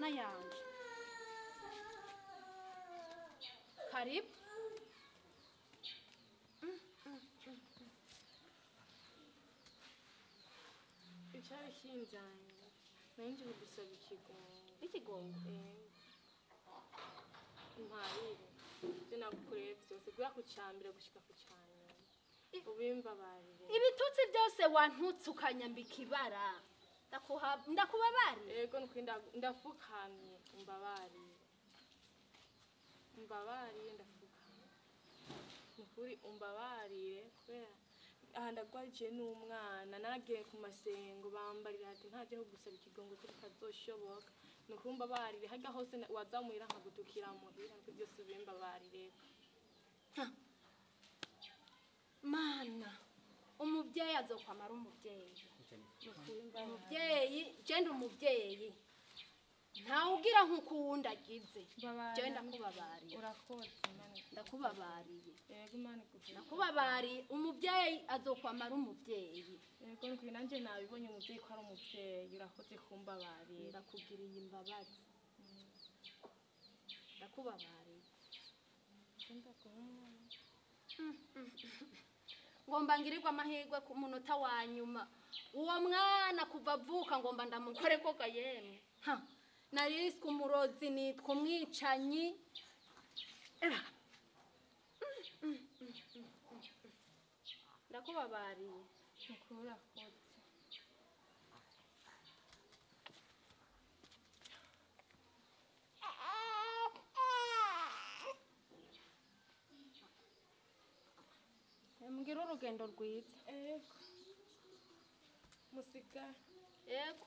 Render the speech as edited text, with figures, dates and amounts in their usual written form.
Mana yanje. Karibu. Icyari kinzanye. Nanje kugusaba ikigongo. Ikigongo? Mparire. Ibyo nagukoreye byose guhera ku cambere gushika ku canyuma. Ubimbabarire. Ibitutsi byose wantutse ukanyambika ibara. Ndakubabarira. Yego nukuri ndafukamye umbabarire. Umbabarire ndafukamye. Nukuri umbabarire kubera aha ndagwarije n'umwana naragiye ku masengo bambarira ati ntaje ho gusaba ikigongo ko bitazoshoboka. Nukuri umbabarire harya hose wazamuhira nkagutukira muhira nuko byose ubimbabarire. Mana umubyeyi azokwamara umubyeyi. Umubyeyi je ndi umubyeyi. Ntawugira nkuko uwundi agize. Je ndakubabariye. Urakoze Imana. Ndakubabariye. Yego Imana iguhe. Ndakubabariye umubyeyi azokwamara umubyeyi. Yego nukuri nanje nabibonye umubyeyi ko ari umubyeyi urakoze kumbabarira. Ndakugiriye imbabazi. Ndakubabariye. Ngomba ngirirwa amahirwe ku munota wa nyuma. Uwo mwana kuva avuka ngomba ndamukore koga yemwe. Ha. Nariswe umurozi nitwa umwicanyi. Ndakubabariye. Nukuri urakoze. Mbwira urugendo rwiza. Ego. Musigara. Ego.